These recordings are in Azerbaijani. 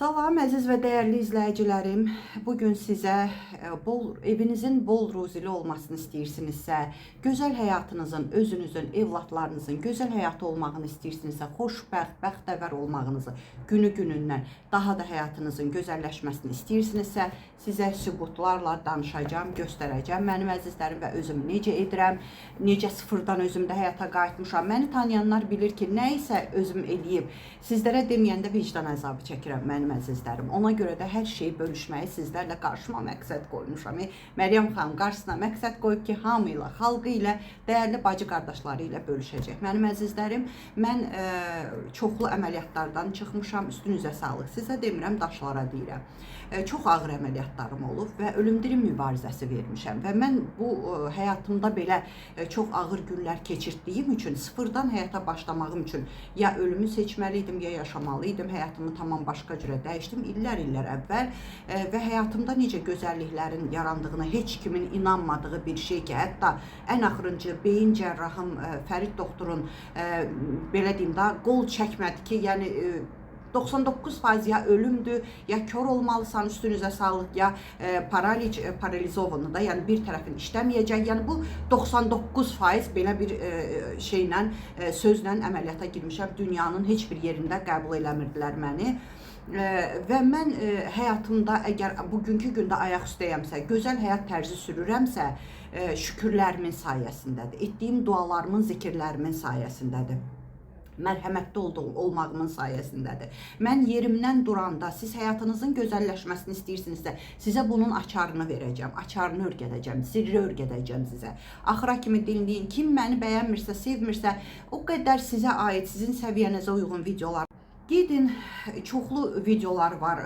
Salam əziz və dəyərli izləyicilərim. Bu gün sizə bol evinizin bol ruzili olmasını istəyirsinizsə, gözəl həyatınızın, özünüzün, evladlarınızın gözəl həyatı olmağını istəyirsinizsə, xoşbəxt, bəxtəvər olmağınızı günü günündən daha da həyatınızın gözəlləşməsini istəyirsinizsə, sizə sübutlarla danışacağam, göstərəcəm. Mənim əzizlərim və özüm necə edirəm, necə sıfırdan özümdə həyata qayıtmışam. Məni tanıyanlar bilir ki, nə isə özüm eləyib, sizlərə deməyəndə vicdan əzabı çəkirəm mənim əzizlərim. Ona görə də hər şeyi bölüşməyi sizlərlə qarşıma məqsəd qoymuşam. Məryəm xanım qarşısına məqsəd qoyub ki, hamı ilə, xalqı ilə, dəyərli bacı qardaşları ilə bölüşəcək. Mənim əzizlərim, mən çoxlu əməliyyatlardan çıxmışam. Üstünüzə sağlıq. Sizə demirəm, daşlara deyirəm. Çox ağır əməliyyatlarım olub və ölüm-dirim mübarizəsi vermişəm və mən bu həyatımda belə çox ağır günlər keçirdiyim üçün, sıfırdan həyata başlamağım üçün ya ölümü seçməli idim, ya yaşamalı idim. Həyatımı tamam başqa cürə dəyişdim illər-illər əvvəl və həyatımda necə gözəlliklərin yarandığına heç kimin inanmadığı bir şey ki, hətta ən axırıncı beyin cərrahım Fərid doktorun belə deyim də qol çəkmədi ki, yəni 99% ya ölümdür, ya kör olmalısan, üstünüzə sağlıq, ya paralic, paralizovanı da, yəni bir tərəfin işləməyəcək. Yəni bu 99% belə bir şeylə, sözlə əməliyyata girmişəm. Dünyanın heç bir yerində qəbul eləmirdilər məni. Və mən həyatımda əgər bugünkü gündə ayaq üstəyəmsə, gözəl həyat tərzi sürürəmsə, şükürlərimin sayəsindədir. Etdiyim dualarımın, zikirlərimin sayəsindədir. Mərhəmətli olmağımın sayəsindədir. Mən yerimdən duranda siz həyatınızın gözəlləşməsini istəyirsinizsə, sizə bunun açarını verəcəm, açarını öyrədəcəm, sirri öyrədəcəm sizə. Axıra kimi dinləyin. Kim məni bəyənmirsə, sevmirsə, o qədər sizə aid, sizin səviyyənizə uyğun videolar. Gedin, çoxlu videolar var,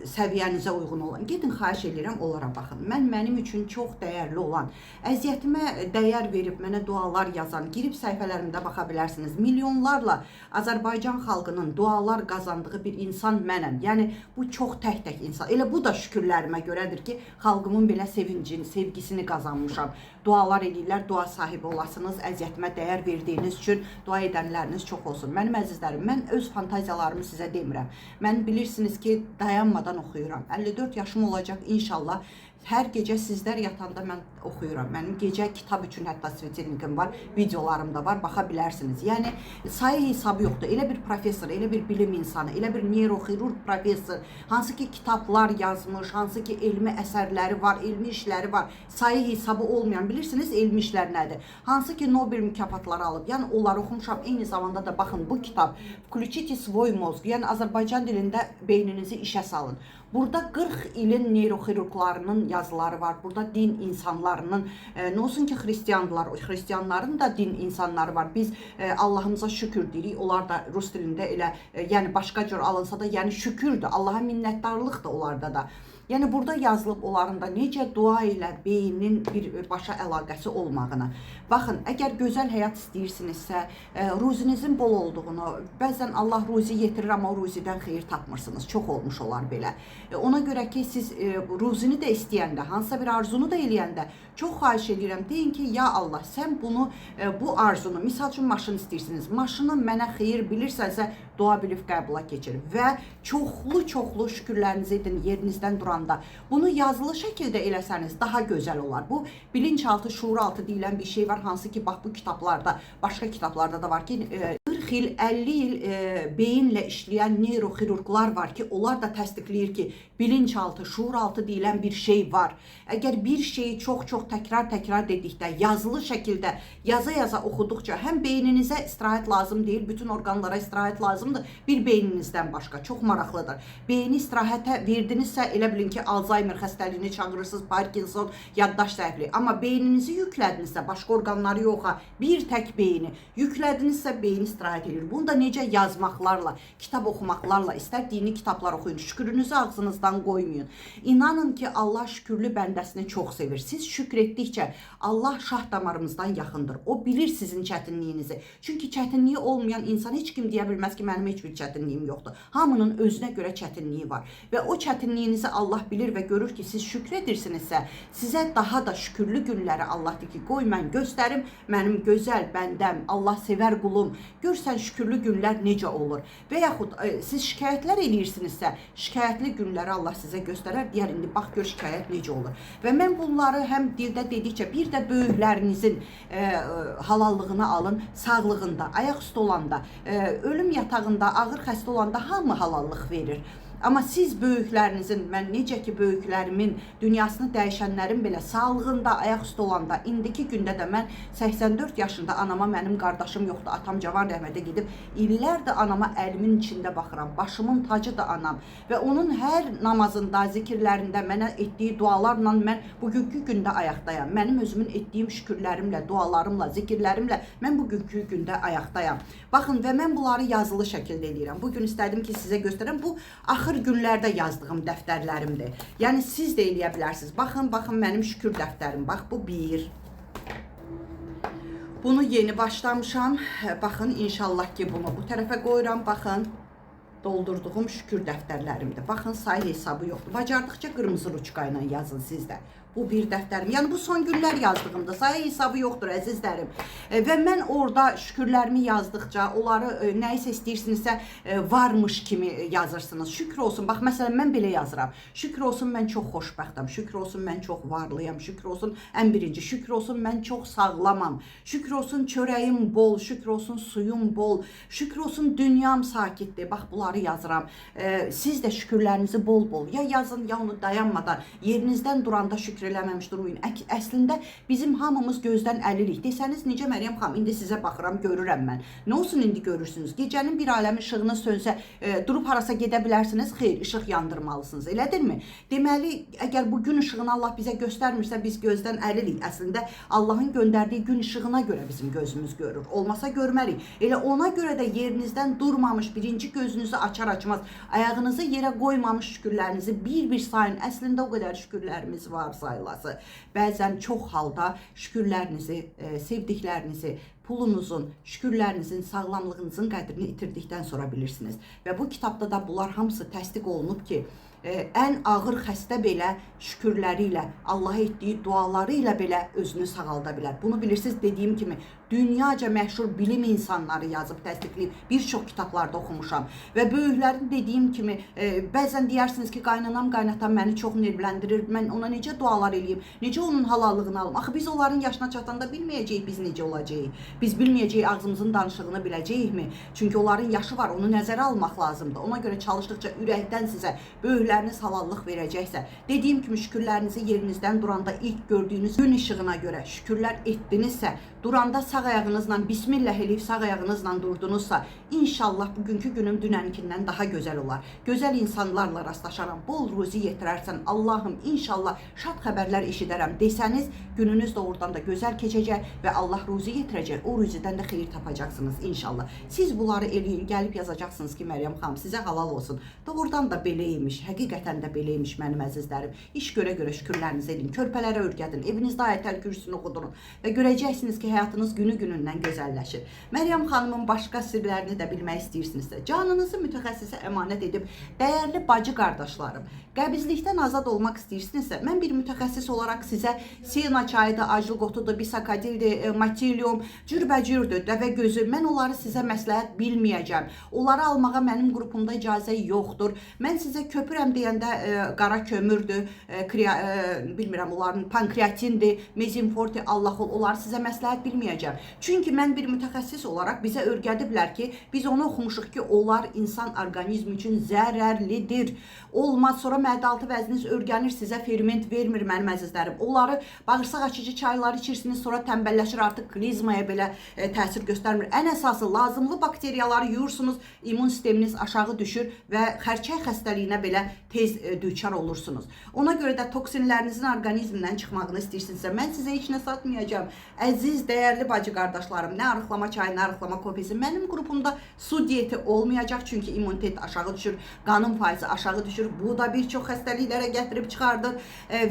səviyyənizə uyğun olan. Gedin, xahiş edirəm, onlara baxın. Mənim üçün çox dəyərli olan, əziyyətimə dəyər verib mənə dualar yazan, girib səhifələrimdə baxa bilərsiniz. Milyonlarla Azərbaycan xalqının dualar qazandığı bir insan mənəm. Yəni bu çox tək-tək insan. Elə bu da şükürlərimə görədir ki, xalqımın belə sevincini, sevgisini qazanmışam. Dualar eləyirlər, dua sahibi olasınız. Əziyyətimə dəyər verdiyiniz üçün dua edənləriniz çox olsun. Mənim əzizlərim, mən öz fantaziyalarımı sizə demirəm. Mən bilirsiniz ki, dayanmadan oxuyuram. 54 yaşım olacaq inşallah. Hər gecə sizlər yatanda mən oxuyuram. Mənim gecə kitab üçün hətta svetilnikim var, videolarım da var, baxa bilərsiniz. Yəni sayı hesabı yoxdur. Elə bir professor, elə bir bilim insanı, elə bir neyroxirurq professor, hansı ki kitablar yazmış, hansı ki elmi əsərləri var, elmi işləri var, sayı hesabı olmayan, bilirsiniz elmi işlər nədir? Hansı ki Nobel mükafatları alıb. Yəni onları oxumuşam. Eyni zamanda da baxın bu kitab Включите свой мозг, yəni Azərbaycan dilində beyninizi işə salın. Burada 40 ilin neyroxirurqlarının yazıları var. Burada din insanlarının, nə olsun ki xristiandılar, xristianların da din insanları var. Biz Allahımıza şükür deyirik. Onlar da rus dilində elə, yəni başqa cür alınsa da, yəni şükürdür. Allaha minnətdarlıq da onlarda da. Yəni burada yazılıb onların da necə dua ilə beynin birbaşa əlaqəsi olmağına. Baxın, əgər gözəl həyat istəyirsinizsə, ruzinizin bol olduğunu, bəzən Allah ruzi yetirir, amma o ruzidən xeyir tapmırsınız. Çox olmuş olar belə. Ona görə ki, siz ruzini də istəyəndə, hansısa bir arzunu da eləyəndə çox xahiş edirəm, deyin ki, ya Allah, sən bunu, bu arzunu, misal üçün maşın istəyirsiniz, maşını mənə xeyir bilirsənsə, dua bilib qəbula keçir və çoxlu-çoxlu şükürlərinizi edin yerinizdən duranda. Bunu yazılı şəkildə eləsəniz daha gözəl olar. Bu bilinçaltı, şuuraltı deyilən bir şey var, hansı ki, bax bu kitablarda, başqa kitablarda da var ki, 40 il, 50 il beyinlə işləyən neyroxirurqlar var ki, onlar da təsdiqləyir ki, bilinçaltı, şuuraltı deyilən bir şey var. Əgər bir şeyi çox-çox təkrar-təkrar dedikdə, yazılı şəkildə yaza-yaza oxuduqca həm beyninizə istirahət lazım deyil, bütün orqanlara istirahət lazımdır, bir beyninizdən başqa. Çox maraqlıdır. Beyni istirahətə verdinizsə, elə bilin ki, Alzheimer xəstəliyini çağırırsınız, Parkinson, yaddaş zəifliyi. Amma beyninizi yüklədinizsə, başqa orqanları yox ha, bir tək beyni yüklədinizsə, beyin istirahət edir. Bunu da necə yazmaqlarla, kitab oxumaqlarla, istər dini kitablar oxuyun, şükrünüzü ağzınızdan qoymayın. İnanın ki, Allah şükürlü bəndəsini çox sevir. Siz şükr etdikcə Allah şah damarımızdan yaxındır. O bilir sizin çətinliyinizi. Çünki çətinliyi olmayan insan heç kim deyə bilməz ki, mənim heç bir çətinliyim yoxdur. Hamının özünə görə çətinliyi var. Və o çətinliyinizi Allah bilir və görür ki, siz şükr edirsinizsə, sizə daha da şükürlü günləri Allah deyir ki, qoy mən göstərim, mənim gözəl bəndəm, Allah sevər qulum. Gör Görərsən şükürlü günlər necə olur. Və yaxud siz şikayətlər eləyirsinizsə, şikayətli günləri Allah sizə göstərər, deyər indi bax gör şikayət necə olur. Və mən bunları həm dildə dedikcə bir də böyüklərinizin halallığını alın, sağlığında, ayaq üstə olanda, ölüm yatağında, ağır xəstə olanda hamı halallıq verir. Amma siz böyüklərinizin, mən necə ki böyüklərimin dünyasını dəyişənlərin belə sağlığında, ayaq üstə olanda, indiki gündə də mən 84 yaşında anama mənim qardaşım yoxdur, atam cavan rəhmətə gedib, illərdir anama əlimin içində baxıram, başımın tacıdır anam və onun hər namazında, zikirlərində mənə etdiyi dualarla mən bugünkü gündə ayaqdayam. Mənim özümün etdiyim şükürlərimlə, dualarımla, zikirlərimlə mən bugünkü gündə ayaqdayam. Baxın və mən bunları yazılı şəkildə eləyirəm. Bu gün istədim ki, sizə göstərəm. Bu axır günlərdə yazdığım dəftərlərimdir. Yəni siz də eləyə bilərsiniz. Baxın, baxın mənim şükür dəftərim. Bax bu bir. Bunu yeni başlamışam. Baxın, inşallah ki bunu bu tərəfə qoyuram. Baxın, doldurduğum şükür dəftərlərimdir. Baxın, sayı hesabı yoxdur. Bacardıqca qırmızı ruçka ilə yazın siz də. Bu bir dəftərim. Yəni bu son günlər yazdığımda sayı hesabı yoxdur əzizlərim. Və mən orada şükürlərimi yazdıqca, onları nəyisə istəyirsinizsə varmış kimi yazırsınız. Şükür olsun. Bax məsələn mən belə yazıram. Şükür olsun mən çox xoşbəxtəm. Şükür olsun mən çox varlıyam. Şükür olsun ən birinci. Şükür olsun mən çox sağlamam. Şükür olsun çörəyim bol, şükür olsun suyum bol. Şükür olsun dünyam sakitdir. Bax bunları yazıram. Siz də şükürlərinizi bol-bol ya yazın, ya onu dayanmadan yerinizdən duranda şükür eləməmiş durmayın. Əslində bizim hamımız gözdən əlirik. Desəniz necə Məryəm xanım, indi sizə baxıram, görürəm mən. Nə olsun indi görürsünüz? Gecənin bir aləmi işığınız sönsə, durub harasa gedə bilərsiniz? Xeyr, işıq yandırmalısınız. Elədirmi? Deməli, əgər bu gün işığını Allah bizə göstərmirsə, biz gözdən əlirik. Əslində Allahın göndərdiyi gün işığına görə bizim gözümüz görür. Olmasa görmərik. Elə ona görə də yerinizdən durmamış, birinci gözünüzü açar açmaz, ayağınızı yerə qoymamış şükürlərinizi bir-bir sayın. Əslində o qədər şükürlərimiz var sayılası. Bəzən çox halda şükürlərinizi, sevdiklərinizi, pulunuzun, şükürlərinizin, sağlamlığınızın qədrini itirdikdən sonra bilirsiniz. Və bu kitabda da bunlar hamısı təsdiq olunub ki, ən ağır xəstə belə şükürləri ilə, Allaha etdiyi duaları ilə belə özünü sağalda bilər. Bunu bilirsiniz, dediyim kimi dünyaca məşhur bilim insanları yazıb təsdiqləyib. Bir çox kitablarda oxumuşam. Və böyüklərin dediyim kimi, bəzən deyərsiniz ki, qaynanam, qaynatam məni çox nervləndirir. Mən ona necə dualar eləyim? Necə onun halallığını alım? Axı biz onların yaşına çatanda bilməyəcəyik biz necə olacağıq. Biz bilməyəcəyik ağzımızın danışığını biləcəyikmi? Çünki onların yaşı var, onu nəzərə almaq lazımdır. Ona görə çalışdıqca ürəkdən sizə böyükləriniz halallıq verəcəksə, dediyim kimi şükürlərinizi yerinizdən duranda ilk gördüyünüz gün işığına görə şükürlər etdinizsə, duranda sağ ayağınızla bismillah eləyib sağ ayağınızla durdunuzsa, inşallah bugünkü günüm dünənkindən daha gözəl olar. Gözəl insanlarla rastlaşaram, bol ruzi yetirərsən, Allahım inşallah şad xəbərlər eşidərəm desəniz, gününüz doğrudan da gözəl keçəcək və Allah ruzi yetirəcək. O ruzidən də xeyir tapacaqsınız inşallah. Siz bunları eləyin, gəlib yazacaqsınız ki, Məryəm xanım sizə halal olsun. Doğrudan da belə imiş, həqiqətən də belə imiş mənim əzizlərim. İş görə-görə şükürlərinizi eləyin, körpələrə öyrədin, evinizdə ayətəl kürsünü oxudurun və görəcəksiniz ki, həyatınız günü-günündən gözəlləşir. Məryəm xanımın başqa sirlərini də bilmək istəyirsinizsə, canınızı mütəxəssisə əmanət edib, dəyərli bacı qardaşlarım, qəbizlikdən azad olmaq istəyirsinizsə, mən bir mütəxəssis olaraq sizə sena çayıdır, aclıq otudur, bisakadildir, matilium, cürbəcürdür, dəvə gözü, mən onları sizə məsləhət bilməyəcəm. Onları almağa mənim qrupumda icazə yoxdur. Mən sizə köpürəm deyəndə qara kömürdür, bilmirəm onların pankreatindir, mezinforti, Allah ol, onları sizə məsləhət bilməyəcəm. Çünki mən bir mütəxəssis olaraq bizə öyrədiblər ki, biz onu oxumuşuq ki, onlar insan orqanizmi üçün zərərlidir. Olmaz, sonra mədə-altı vəziniz örgənir, sizə ferment vermir mənim əzizlərim. Onları bağırsaq açıcı çayları içirsiniz, sonra tənbəlləşir, artıq klizmaya belə təsir göstərmir. Ən əsası lazımlı bakteriyaları yuyursunuz, immun sisteminiz aşağı düşür və xərçəng xəstəliyinə belə tez düçar olursunuz. Ona görə də toksinlərinizin orqanizmdən çıxmağını istəyirsinizsə, mən sizə heç nə satmayacağam. Əziz, dəyərli bacı qardaşlarım, nə arıqlama çayı, nə arıqlama kofesi, mənim qrupumda su diyeti olmayacaq, çünki immunitet aşağı düşür, qanın faizi aşağı düşür. Bu da bir çox xəstəliklərə gətirib çıxardır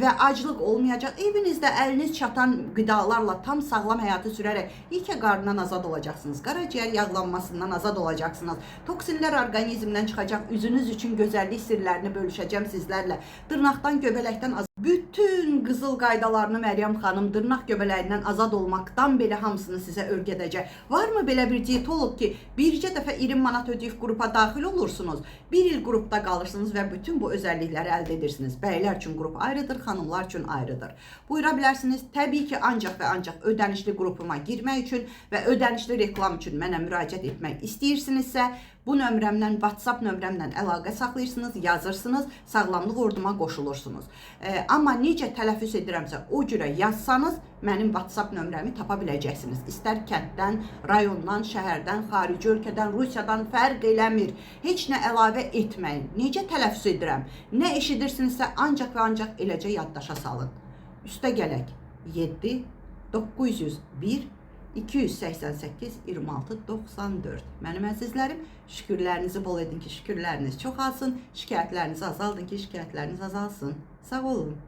və aclıq olmayacaq. Evinizdə əliniz çatan qidalarla tam sağlam həyatı sürərək yekə qarnından azad olacaqsınız. Qaraciyər yağlanmasından azad olacaqsınız. Toksinlər orqanizmdən çıxacaq. Üzünüz üçün gözəllik sirlərini bölüşəcəm sizlərlə. Dırnaqdan, göbələkdən azad Bütün qızıl qaydalarını Məryəm xanım dırnaq göbələyindən azad olmaqdan belə hamısını sizə öyrədəcək. Varmı belə bir diyetoloq ki, bircə dəfə 20 manat ödəyib qrupa daxil olursunuz, bir il qrupda qalırsınız və bütün bu özəllikləri əldə edirsiniz. Bəylər üçün qrup ayrıdır, xanımlar üçün ayrıdır. Buyura bilərsiniz. Təbii ki, ancaq və ancaq ödənişli qrupuma girmək üçün və ödənişli reklam üçün mənə müraciət etmək istəyirsinizsə, bu nömrəmdən, WhatsApp nömrəmdən əlaqə saxlayırsınız, yazırsınız, sağlamlıq orduma qoşulursunuz. Amma necə tələffüz edirəmsə, o cürə yazsanız, mənim WhatsApp nömrəmi tapa biləcəksiniz. İstər kənddən, rayondan, şəhərdən, xarici ölkədən, Rusiyadan fərq eləmir. Heç nə əlavə etməyin. Necə tələffüz edirəm? Nə eşidirsinizsə, ancaq və ancaq eləcə yaddaşa salın. Üstə gələk. 7 901 288 26 94. Mənim əzizlərim, şükürlərinizi bol edin ki, şükürləriniz çoxalsın, şikayətlərinizi azaldın ki, şikayətləriniz azalsın. Sağ olun.